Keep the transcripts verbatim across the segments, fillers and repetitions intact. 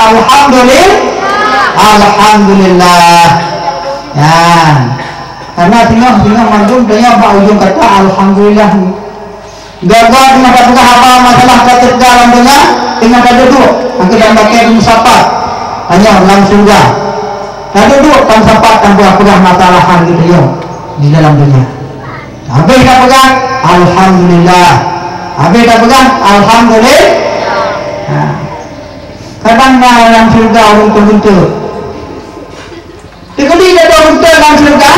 Alhamdulillah. Alhamdulillah. Ya. Karena singoh, singoh mandum tanya bak ujung kata alhamdulillah. Gaga teungoh tapeugah haba masalah ka teuka lam donya, teungoh taduek-duek, angkeuh dan pakai meusapat. Tanya lam syurga. Taduek-duek, tan sapat, tan peugah masalah hal geutanyoe di dalam donya. Habéh tapeugah, alhamdulillah. Habéh tapeugah, alhamdulillah. Ha. Kadang na lam syurga ureueng teugeunteuk. Teukeudi dak dua geunteuk lam syeuruga?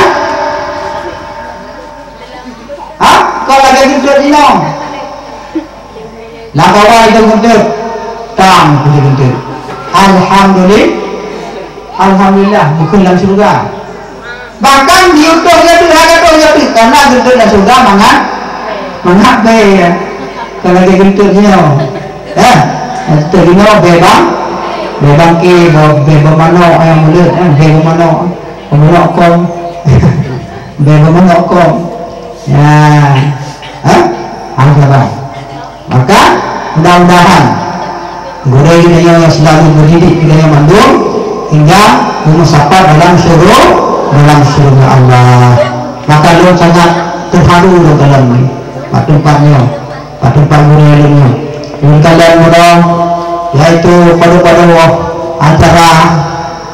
Ha? Kon lagèe geunteuk jinoe. Lam bawah itu geunteuk. Tam, itu geunteuk. Alhamdulillah. Alhamdulillah, bukon lam syeuruga. Bahkan di utôh nyoe teuh, hana utôh nyoe teuh. Karena geunteuk lam syeuruga mangat, mangat bèe, ya. Kon lagèe geunteuk jinoe. Eh, teurimong bèe bang, bèe bangke, bèe, bèe beumanok nyang muleut, eh, bèe beumanok, beumanok kong, bèe beumanok kong. Ya, eh, alhamdulillah. Maka, mudah-mudahan gurèe geutanyoe nyang selalu mendidik geutanyoe mandum hingga meusapat dalam syuru-, dalam syeuruga Allah. Maka lôn sangat teuharu lôn kalon nyoe bak teumpat nyoe. Bak teumpat gurèe lôn nyoe. Lôn kalon bunoe, yaitu padub-padub antara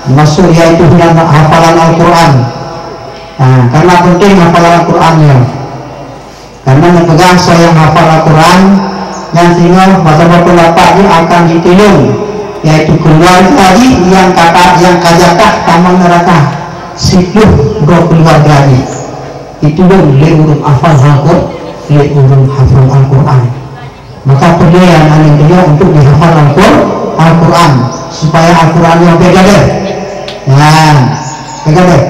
maksud yaitu dalam hafalan Al-Quran. Ha, karena penting hafalan Al-Quran nyoe. Karena neupeugah soe nyang hafal Al-Quran, nyan singoh masa boh lapak jih akan jitulông, yaitu keuluwarga jih nyang ka, nyang ka jatah tamong neuraka, siplôh droe keuluwarga jih. Itu lôn lé ureueng hafal Al-Qur-, lé ureueng hafal Al-Quran. Maka peureulèe aneuk-aneuk tanyoe untuk dihafal Al-Qur-, Al-Quran, supaya Al-Quran nyoe bèk gadôh. Nyan, bèk gadôh.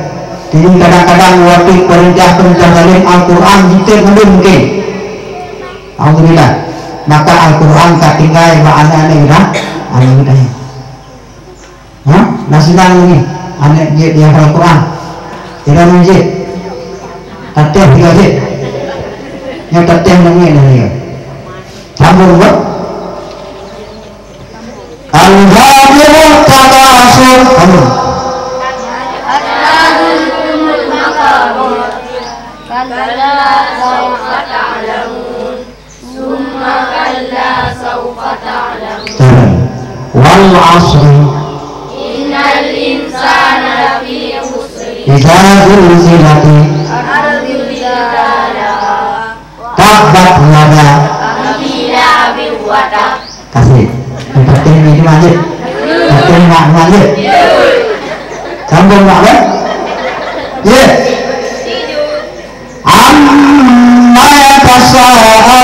Jadi kadang-kadang watèe peurintah-peurintah zalim Al-Quran jitem mandum mungkin. Alhamdulillah. Maka Al-Quran ka tinggai bak aneuk-aneuk kita. Aneuk kita. Ha? Na sidang lagèe aneuk jeuet dihafal Quran. Sidang jeuet. Tatéh tiga jeuet. Nyang tatéh lagèe na dia. Sambung, Bang. Alhamdulillah, takasur. Sambung. كلا سوف تعلمون ثم كلا سوف تعلمون. Wal asri. إن الإنسان لفي خسر. Idza zulzilatil. الأرض زلزالها. Tabbat yada. أبي لهب وتب. Kasih. Yang penting ni cuma aja. Yang penting mak, mak aja. Sambung mak, kan? Ya. Amma yatasaalun.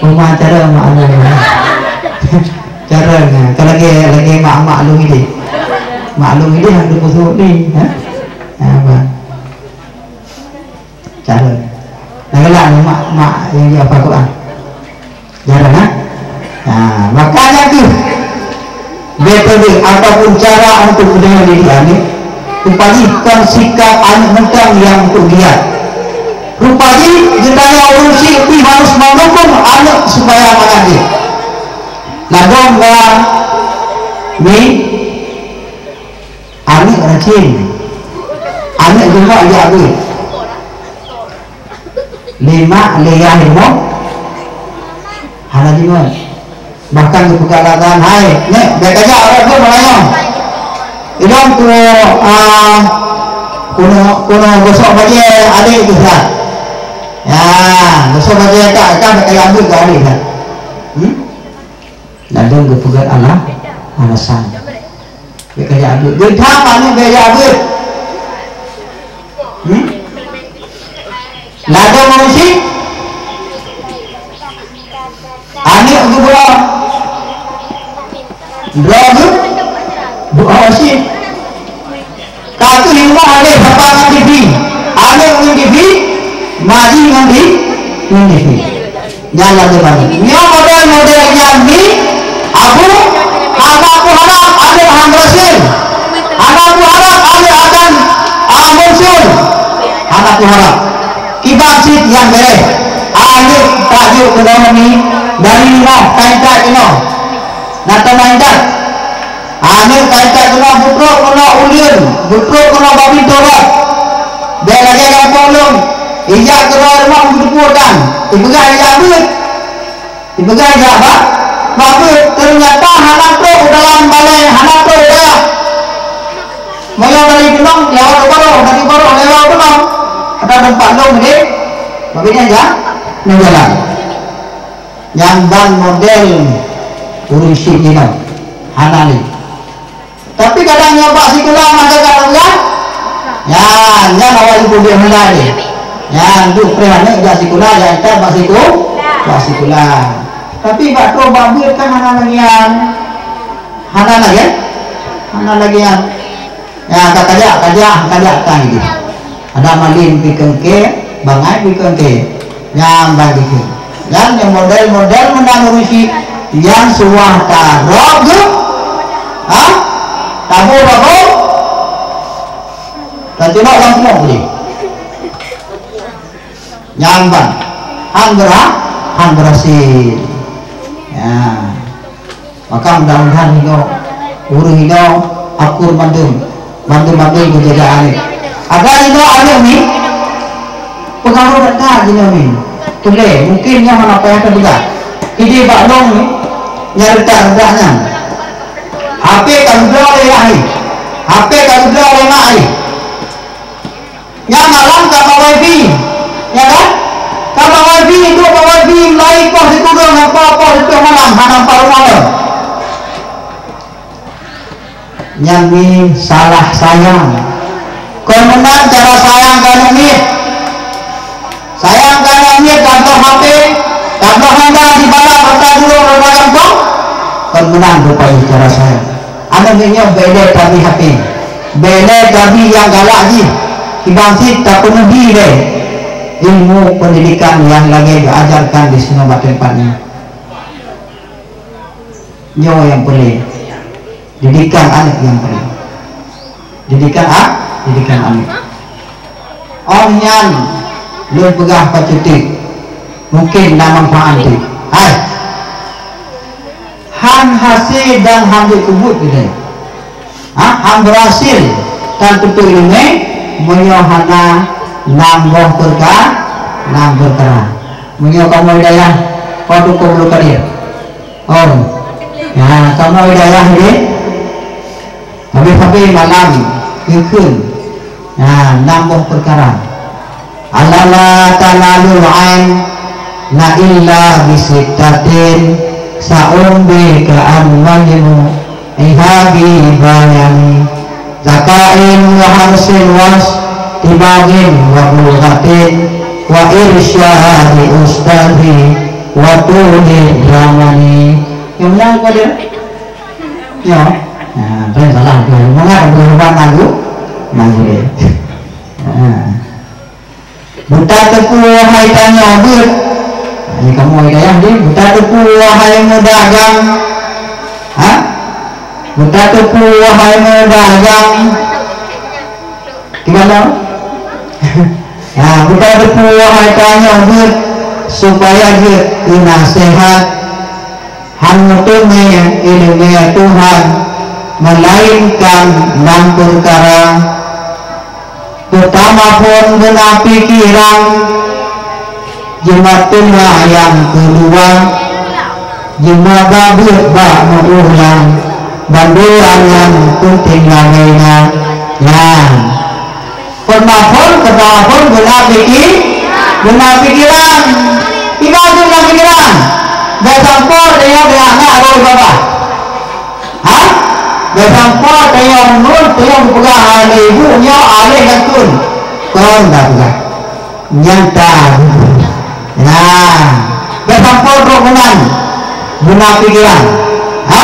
Uma cara mak lu. Cara ni. Kalau lagi, lagi mak, mak lu ini. Mak lu ini yang tu musuh ni, ha? Ha, apa? Cara. Nah, galak mak, mak yang dia apa Quran. Jarang, ha? Nah, makanya tu metode ataupun cara untuk mendidik aneuk, rupa jih kon sikap aneuk mantong nyang untuk giat. Rupa jih geutanyoe ureueng syiek pih harus mendukung aneuk supaya mangat jih. Ladôm ka mi aneuk racin, aneuk jeuet jak beuet. Lé mak, lé yah ilmu hana jingok. Bahkan geupeugah lagèe, "Hai, nèk, bèk kajak rot lôn meulayeue. Ilôn ku, ah, keunoe, keunoe gosok bajèe adék geuh that. Ya, gosok bajèe kak, kak bèk kajak beuet keu adék that." Hmm? Ladôm geupeugah ala-, alasan. Bèk kajak beuet. Beuet that aneuk bèk jak beuet. Hmm? Ladôm ureueng syiek. Aneuk geubuka. Droe geuh. Buka syiek. Ka keuh i rumoh aneuk sapat ngon TV. Aneuk ngon TV, mak jih ngon ti-, ngon TV. Nyan ladôm aneuk. Nyoe model-model nyan di Abu, hana kuharap aneuk han berhasil. Hana kuharap aneuk akan, ah, muncul. Hana kuharap. Kiban cit nyang bèrèh. Aneuk tajok keunoe ni, Dari rumoh ka intat keunoe. Na teuma intat. Aneuk ka intat keunoe, beutrok keunoe uleuen, beutrok keunoe babin toroh. Bék lagée gampông lôn. Ijak keudroe rumoh beuteupue tan. Ipeugah ijak beuet. Ipeugah ijak ba-, ba beuet. Teunyata hana trok u dalam balée, hana trok u dalam. Meunyoe dari gunong, lewat u baroh, dari baroh lewat u gunong. Ada teumpat lôn deh. Babin nyan ja-, nyan jalan. Nyan ban model ureuëng syik jinoe, hana lé. Tapi kadang nyoe bak sikula masa ka teuga, nyan, nyan awak ibu dia hana lé. Nyan duek preh aneuk jak sikula, jak intat bak siku-, bak sikula. Tapi bak troh bak beuet kan hana lagée nyan. Hana lagée, hana lagée nyan. Ya, ka kajak, kajak, kajak tan jih. Ada malem pikeungke, bangai pikeungke. Nyang ban jih. Dan nyang model-model meunan ureuëng syik, nyang suah tarok geuh, ha? Taboh-taboh, taceulok lam sumok jih. Nyang ban, han beura-, han beurhasil. Ya. Maka mudah-mudahan inoe, ureuëng inoe akur mandum, mandum-mandum geujaga aneuk. Agar inoe aneuk ni, peungaroh that jinoe ni. Tuléh, mungkin nyoe hana payah teupeugah. Idéh bak lôn ni, nyang reutak-reutak nyan. H P ka geubloe lé yah ni. H P ka geubloe lé mak ni. Nyan malam ka bak wifi, ya kan? Ka bak wifi, duek bak wifi, mulai poh sikureueng sampai poh sikureueng malam, hana nampak rumoh lom. Nyan mi salah sayang. Kon meunan cara sayang keu aneuk miet. Sayang keu aneuk miet, tabloe H P, tabloe honda di bala mata gurong, mata gampông. Kon meunan rupajih cara sayang. Aneuk miet nyoe bèk lé tabi H P. Bèk lé tabi nyang galak jih. Kiban cit tapeuneubri lé ilmu pendidikan nyang lagèe geuajarkan di sinoe bak teumpat nyoe. Nyoe nyang peureulèe. Didikan aneuk nyang peureulèe. Didikan a-, didikan aneuk. Óh nyan lôn peugah pacut teuk, mungken na manfaat teuk. Hai. Han hase dan han jeuet keubuet keudeh. Ha, han beurhasil tan teupeu ileumèe meunyoe hana nam boh peurka-, nam peukara. Meunyoe kamoe dayah, padum kamoe ka dia. Oh. Ya, kamoe dayah nyoe. Tapi-tapi malam, keukeuen. Nah, nam boh peukara. Ala la tanalul ilma illa bisittatin, sa'umbika an majmu ihabi bayani. Zakain wa harsin was tibagin wa bulghatin wa irsyadi ustadi wa tuli zamani. Nyang meunan keu dia? Ya. Nah, saya salah tu. Mangat bukan lagu. Lagu dia. Ha. Buta teupeu hai tanyoe beuet. Ini kamu hidayah ni. Buta teupeu hai meudagang. Ha? Buta teupeu hai meudagang. Gimana? Ha, buta teupeu hai tanyoe beuet supaya jeuet keu naseuhat. Han meuteumé ileumèe Tuhan, meulainkan lam peukara. Peutama phon beuna pikeran, jimat teuma nyang keudua, jimat babeuet bak meu-ulang, bandua nyang peunteng lagèe nyan. Nyan. Peutama phon, peutama phon beuna pike-, beuna pikeran. Iba tu beuna pikeran. Bèk sampoe tanyoe beuaneuk roh babah. Ha? Bèk sampoe tanyoe ngon tanyoe geupeugah lé ibu nyoe aléh langsung. Kon dah peugah. Nyata. Nah, bèk sampoe trok meunan. Beuna pikeran. Ha?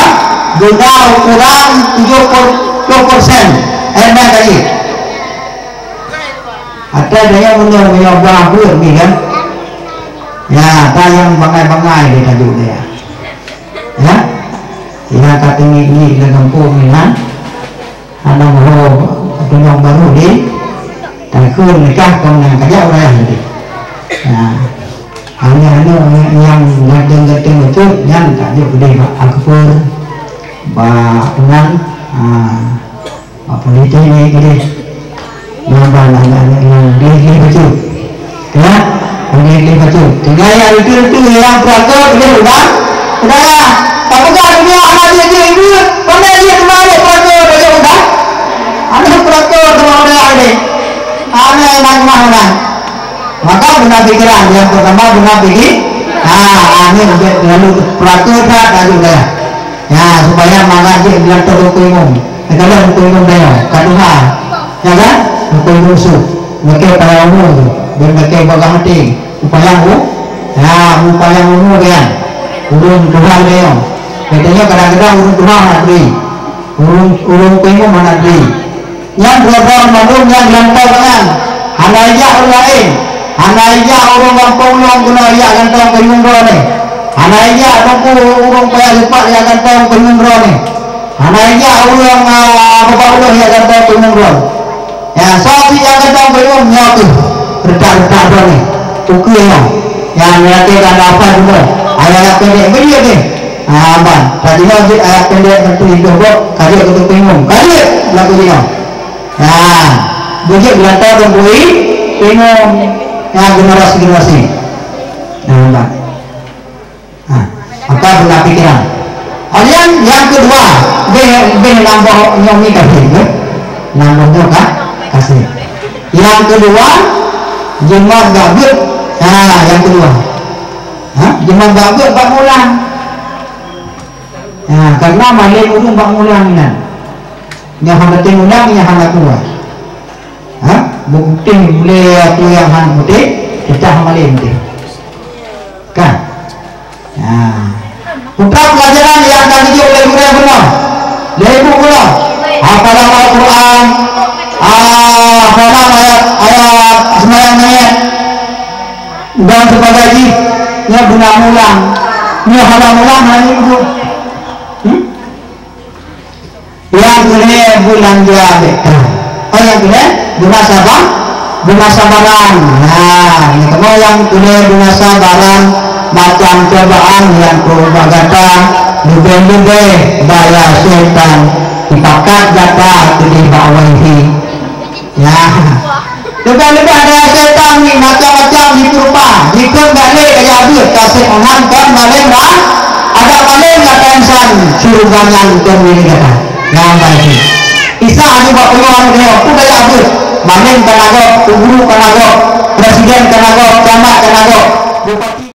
Beuna ukoran tujoh ploh persen. Eh, nah, tadi. Ata daya meunyoe, meunyoe bah buet ni kan. Ya, ata nyang bangai-bangai di tajuk dia. Ya. Ina ka teungi-ngi lam gampông ni kan. Anak ho tunong baru di taikun nikah kong nang kajak urang tadi. Ya. Hanya Nyang ganteng-ganteng beutôi nyan tajok keudeh bak akpor, bak peungan, ah, bak politik ni keudeh. Nyan ban aneuk-aneuk nyang gleh-gleh bacut. Ya, gleh-gleh bacut. Tinggai nyang reutôh-reutôh nyang peuratot keudeh udah, udah ya. Tapeugah dunia hana jeuet-jeuet ibu, pandai jeuet teuma aneuk peuratot tajok udah. Aneuk peuratot teuma udah keudeh. Aneuk nyang keumah udah. Maka beuna pikiran, nyang peurtama beuna piki-, ha, ha, nyoe bèk lalu peuratot that laju dayah. Ya, supaya mangat jeuet beulantoe keu imum. Kadang keu imum dayah, ka tuha. Ya kan? Keu imum su. Meuke payah umu tu. Dan meuke bagah até. Upaya u-, ya, upaya umu kan. Ureueng tuha dayah. Katanya kadang-kadang ureueng tuha hana bri. Ureueng, ureueng keu imum hana bri. Nyan droe-droe mandum nyang geulantoe nyan. Hana ijak ureueng laén. Hana ijak ureueng gampông lôn keunoe ijak gantong keu imum droeneuh. Hana ijak teungku ureueng payah lipat ijak gantong keu imum droeneuh. Hana ijak ureueng, ah, babah uloh ijak gantong keu imum droeneuh. Ya, soe sit ijak gantong keu imum nyoe keuh. Retak-retak droeneuh. Ukeue nyoe. Nyang meulakée ka ada apa juga. Ayah ijak pendek beu jeuet deh. Ah, ban. Tadi nyoe jeuet ijak pendek menteri itu kok. Ka jeuet keu imum. Ka jeuet lagu jinoe. Nah, beujeuet geulantoe teungku imum, ya, generasi-generasi. Nah, bah. Nah, maka beuna pikiran. Kemudian nyang keudua, beh, beh nambah nyoe ni kasih, beh. Nambah nyoe ka, kasih. Nyang keudua, jimat bak beuet. Nah, nyang keudua. Ha? Jimat bak beuet bak mulang. Ha, karena malem ureueng bak mulang nyan. Nyang hana teueng ulang, nyang hana kuat. Ha? Bukti ulée aku nyang hana putéh, pecah malem teuh. Kan? Ha. Putra pelajaran nyang ka geujok lé gurée bunoe. Lé ibu bunoe. Hafalan Al-Quran. Ah, hafalan ayat, ayat seumayang nyan. Dan sebagainya. Nyoe beuna mulang. Nyoe hana mulang, hana ibu. Hmm? Nyang keulhèe beulanja bèk that. Oh, nyang keulhèe beuna saba-, beuna sabaran. Nah, nyang keulhèe beuna sabaran, macam cobaan nyang keu bak gata, leubeh-leubeh baya syaitan, jipakat gata keudeh bak wifi. Ya. Leubeh-leubeh ada syaitan ni macam-macam jipeurupa. Jikheun bak lé kajak beuet, kaseb meunan kon malém ra-, adak malém gata insan syeuruga nyan kon milék gata. Nyang baik ni. Isa ni bak peuluang dia, peue kajak beuet? Malém kana gob, guru kana gob, presiden kana gob, camat kana gob, bupati